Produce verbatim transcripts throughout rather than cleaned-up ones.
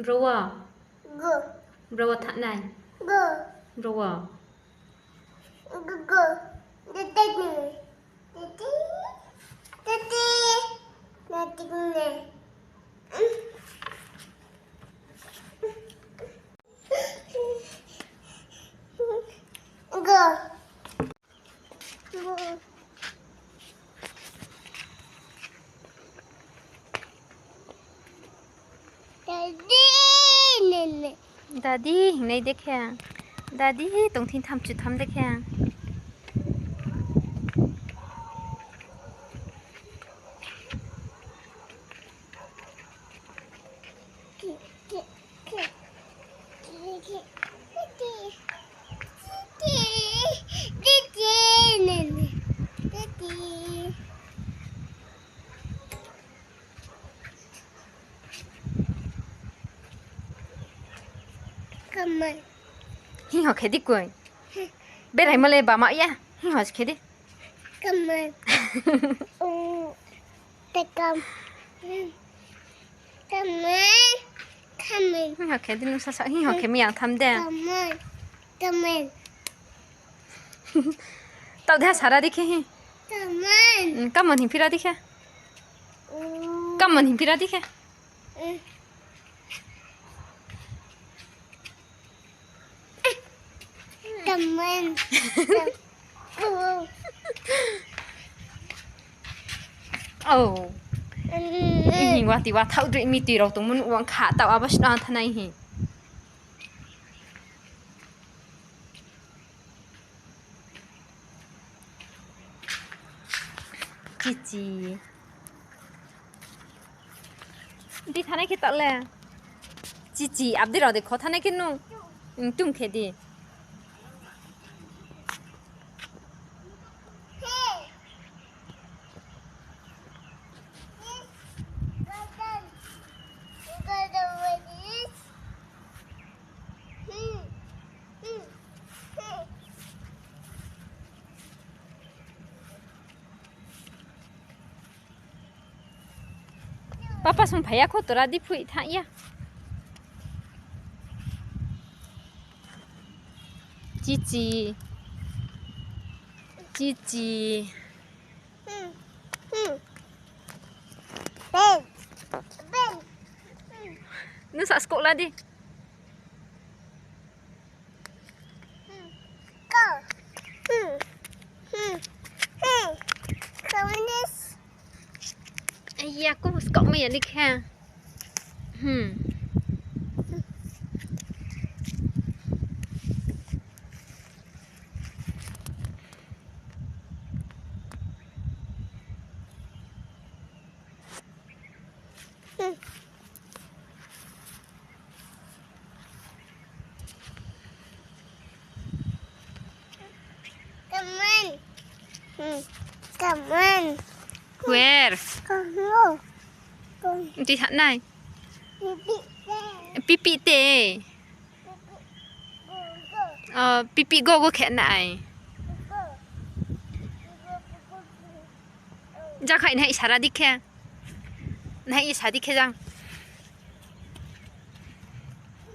Bro wo. Bro wo thanng nai. Bro wo. Dadi, nene. Dadi, hingnai dekhe. Dadi, tongthing tham chu tham dekhe. Hing ho khe di koi. Beraimo le bama ya. Hing ho khe di. Hing ho khe di nung sasa, hing ho khe mi yang tham de. Taoh de ha sara di khe hi. Kamon hing phira di khe. Kamon hing phira di khe. Hing wa ti wa thaoh droi mi tui rao tongmo nuh wang kha taoh abo sna thanai hi. Chichi. Di thanai khe taoh le. Chichi, abdi rao de kho thanai khe nung. Tum khe di. Papa sung phai ya kho, tora di phui thanng ya. Chichi. Chichi. Nung sa skoh la di. Ai ya, ko skoh mai ya di khe. Where? Di thanai. Pipi te. Pipi go go khe nai. Jang khai nai sara di khe. Nai sa di khe jang.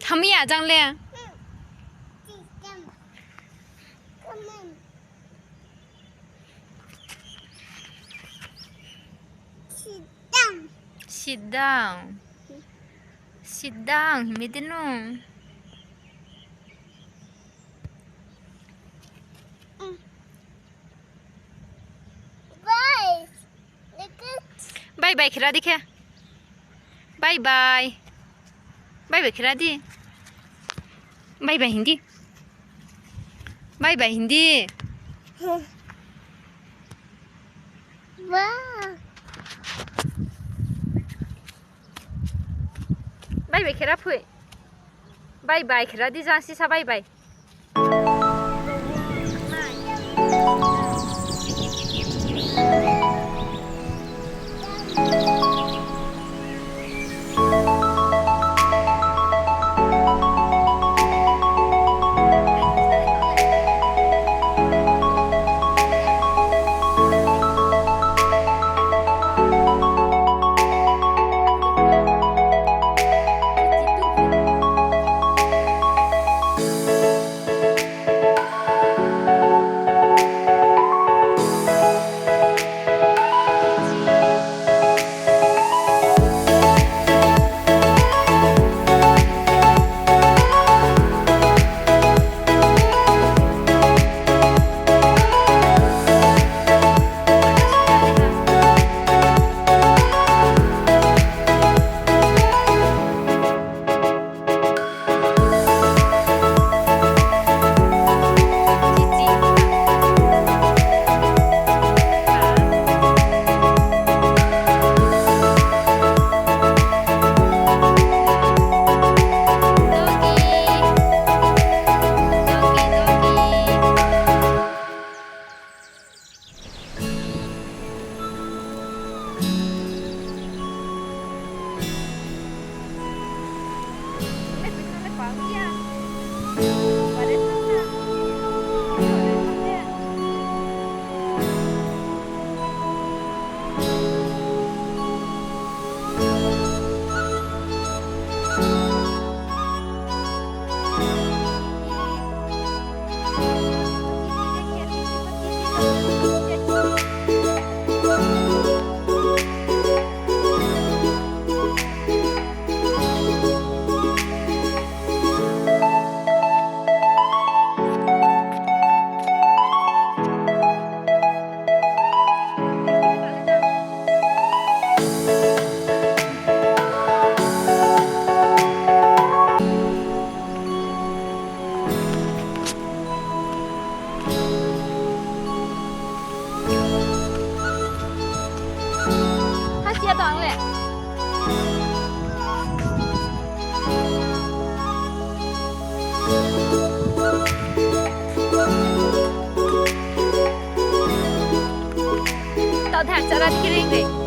Tham ya jang le. Sit down. Sit down. Sit down. Himi de nung. Bye bye khera di khe. Bye bye. Bye bye khera di. Bye bye hing di. Bye bye hing di. Bye bye khera phui. Bye bye khera di jang sisa bye bye. Tang le. Tao thar chara kiri de.